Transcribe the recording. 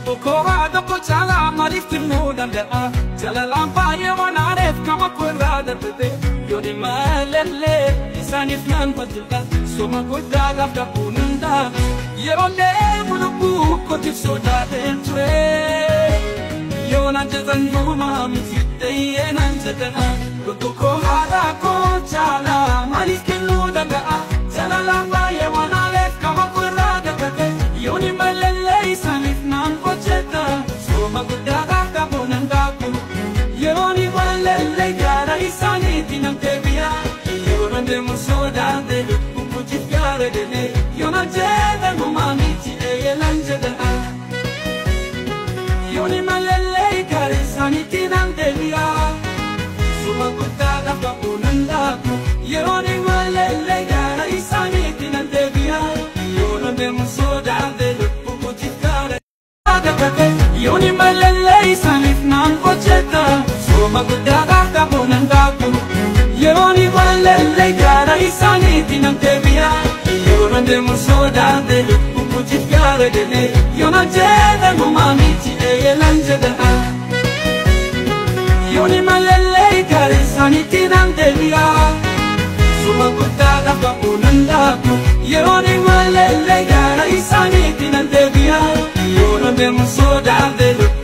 Lubbuu koo haadha koo caalaa maaliif kennuu danda'a? Jaalalaan baay'ee waan aareef kama koo irraa darbite. Yoo dhimma lellee isaaniif nan hojjedha. Soma guddaa gaaf dhabuu nan dhaaba. Yeroo deemu lubbuu kootiif sodaatee ture. Yoo naan jedhan gumaa miti ta'ee naan jedhana. Lubbuu koo haadha koo caalaa maaliif kennuu danda'a? Jaalalaan baay'ee waan aareef kama koo irraa darbite. Yoo dhimma lellee isaaniif nan hojjedha. Soma guddaa gaaf dhabuu nan dhaabu. Yeroo dhimma lellee gara isaaniitti nan deebi'a. Yeroo deemu sodaatee lubbuu kootiif gaara deemee. Yoo naan jedhan gumaa miti ta'ee naan jedhana. Yoo dhimma lellee gara isaaniitti nan deebi'a. Soma guddaa gaaf dhabuu nan dhaabu. Yeroo dhimma lellee gara isaaniitti nan deebi'a. Yeroo deemu sodaatee lubbuu kootiif gaara darbate. Yoo dhimma lellee isaaniif nan hojjedha. Soma guddaa gaaf dhabuu nan dhaabu. Yeroo dhimma lellee gara isaaniitti nan deebi'a. Yeroo deemu sodaatee lubbuu kootiif gaara deemee. Yoo naan jedhan gumaa miti ta'ee naan jedhana. Yoo dhimma lellee gara isaaniitti nan deebi'a. Soma guddaa gaaf dhabuu nan dhaabu. Yeroo dhimma lellee gara isaaniitti nan deebi'a. Yeroo deemu sodaatee lubbuu